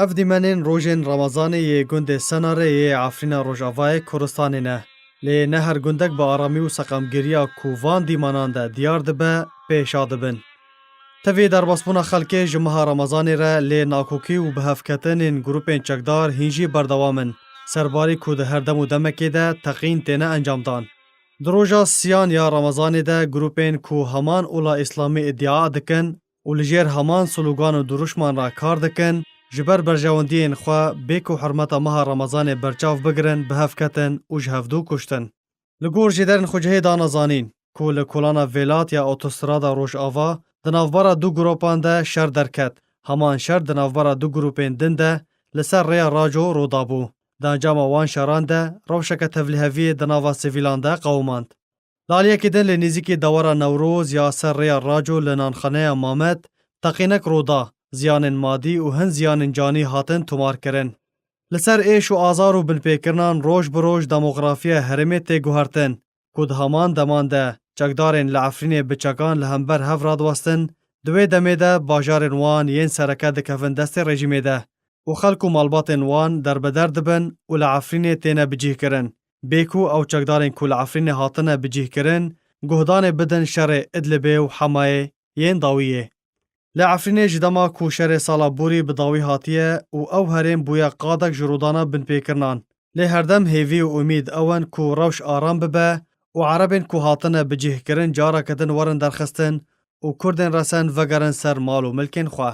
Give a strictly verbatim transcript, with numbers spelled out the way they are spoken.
Ev dîmenên rojên Remezanê yê gundê Senarê yê Efrîna Rojavayê Kurdistanê ne. Lê ne her gundek bi aramî û seqamgiriya ku van dîmanan de diyar dibe, pêşa dibin. Tevî derbasbûna xelkê ji meha Remezanê re lê nakokî û bihevketinên grûpên çekdar hîn jî berdewam in. Serbarî ku di her dem û demekê de teqîn têne encamdan. Di roja siyan ya Remezanê de grûpên ku heman ola Îslamî îdia dikin û li jêr heman slogan û dirûşman re kar dikin, ji ber berjewendiyên xwe bê ku hurmeta meha Remezanê berçav bigirin, bi hev ketin û ji hevdû kuştin. Li gor jêderên xwecihê dana zanîn ku li kolana Vêlat ya otostrada Rojava di navbera du grûpan de şer derket. Heman şer di navbera du grûpên din de li ser rêya Raco rû dabû. Di encama wan şeran de rewşeke tevliheviyê di nava sivîlan de qewimand. Li aliyekî din li nêzîkî dewera Newroz ya ser rêya Raco li nanxaneya Mamet teqînek rû da, ziyanên madî û hin ziyanên canî hatin tomarkirin. Li ser êş û azar û binpêkirinan roj bi roj demografiya herêmê tê guhertin, ku di heman deman de çekdarên li Efrînê bi çekan li hember hev radiwestin, di wê demê de bajarên wan yên sereke dikevin destê rejîmê de û xelk û malbatên wan derbeder dibin û li Efrînê têne bicihkirin. Bê ku ew çekdarên ku li Efrînê hatine bicihkirin, guhdanê bidin şerê Idlibê û Hemayê yên dawiyê. Li Efrînê ji dema ku şerê sala borî bi dawî hatiye û ew herêm bûye qadek ji rûdana binpêkirinan. Lê herdem hêvî û umîd ew in ku rewş aram bibe û erebên ku hatine bicihkirin careke din werin derxistin û kurdên resen vegerin ser mal û milkên xwe.